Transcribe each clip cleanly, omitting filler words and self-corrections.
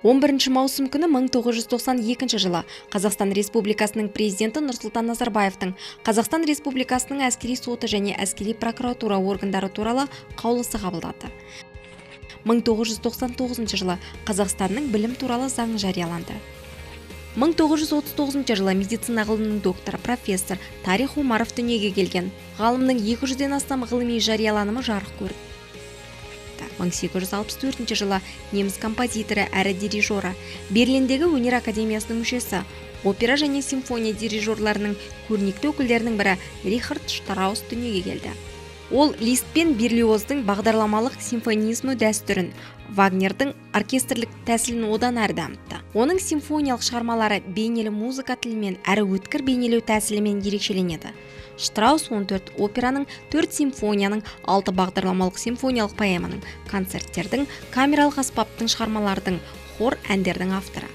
11 маусым күні 1992 жылы Қазақстан Республикасының президенті Нұрсұлтан Назарбаевтың Қазақстан Республикасының әскери соты және әскери прокуратура органдары туралы қаулысы қабылданды. 1999 жылы Қазақстанның білім туралы заңы жарияланды. 1939 жылы медицина ғылымының докторы, профессор Тарих Омаров дүниеге келген. Ғалымның 200-ден астам ғылыми жарияланымы жарық көрді. 1864 жылы неміс композиторы әрі дирижері, Берлиндегі өнер академиясының мүшесі, опера және симфония дирижерларының көрнекті өкілдерінің бірі Рихард Штраус дүниеге келді. Ол Лист пен Берлиоздың бағдарламалық симфонизмі дәстүрін, Вагнердің оркестрлік тәсілін одан әрі дамытты. Оның симфониялық шығармалары бейнелі музыка тілімен әрі өткір бейнелеу тәсілімен ерекшеленеді. Штраус 14 операның, 4 симфонияның, 6 бағдарламалық симфониялық поэманың, концерттердің, камералық аспаптың шығармалардың, хор әндердің авторы.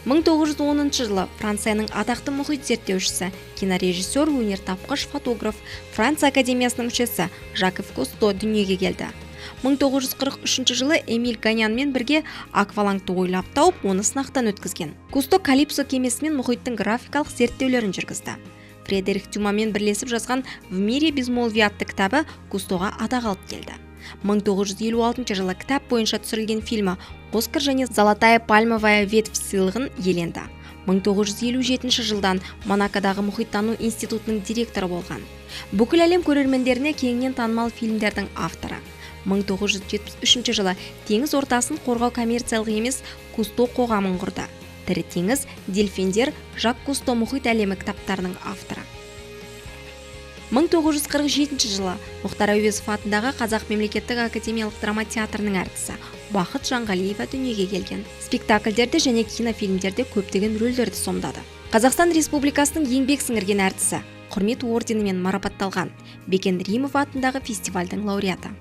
1910 жылы Францияның атақты мұхит зерттеушісі, кинорежиссер, өнертапқыш, фотограф, Франция академиясының мүшесі Жак Ив Кусто дүниеге келді. 1943 жылы Эмиль Ганьонмен бірге аквалангты ойлап тауып, оны сынақтан өткізген. Кусто Калипсо кемесімен мұхиттың графикалық зерттеулерін жүргізді. Фредерик Дюмамен бірлесіп жазған «В мире безмолвия» атты кітабы Кустоға атақ алып келді. 1956 жылы кітап бойынша түсірілген фильмі «Оскар» және «Золотая пальмовая ветвь» сыйлығын иеленді. 1957 жылдан Монакодағы мұхиттану институтының директоры болған. Бүкіл әлем көрермендеріне кеңінен танымал фильмдердің авторы. 1973 жылы теңіз ортасын қорғау коммерциялық емес Кусто қоғамын құрды. «Тірі теңіз», «Дельфиндер», «Жак Кусто. Мұхит әлемі» кітаптарының авторы. 1947 жылы Мұхтар Әуезов атындағы Қазақ мемлекеттік академиялық драма театрының әртісі Бақыт Жанғалиева дүниеге келген. Спектакльдерде және кинофильмдерде көптеген рөлдерді сомдады. Қазақстан Республикасының еңбек сіңірген әртісі, Құрмет орденімен марапатталған, Бекен Римов атындағы фестивальдің лауреаты.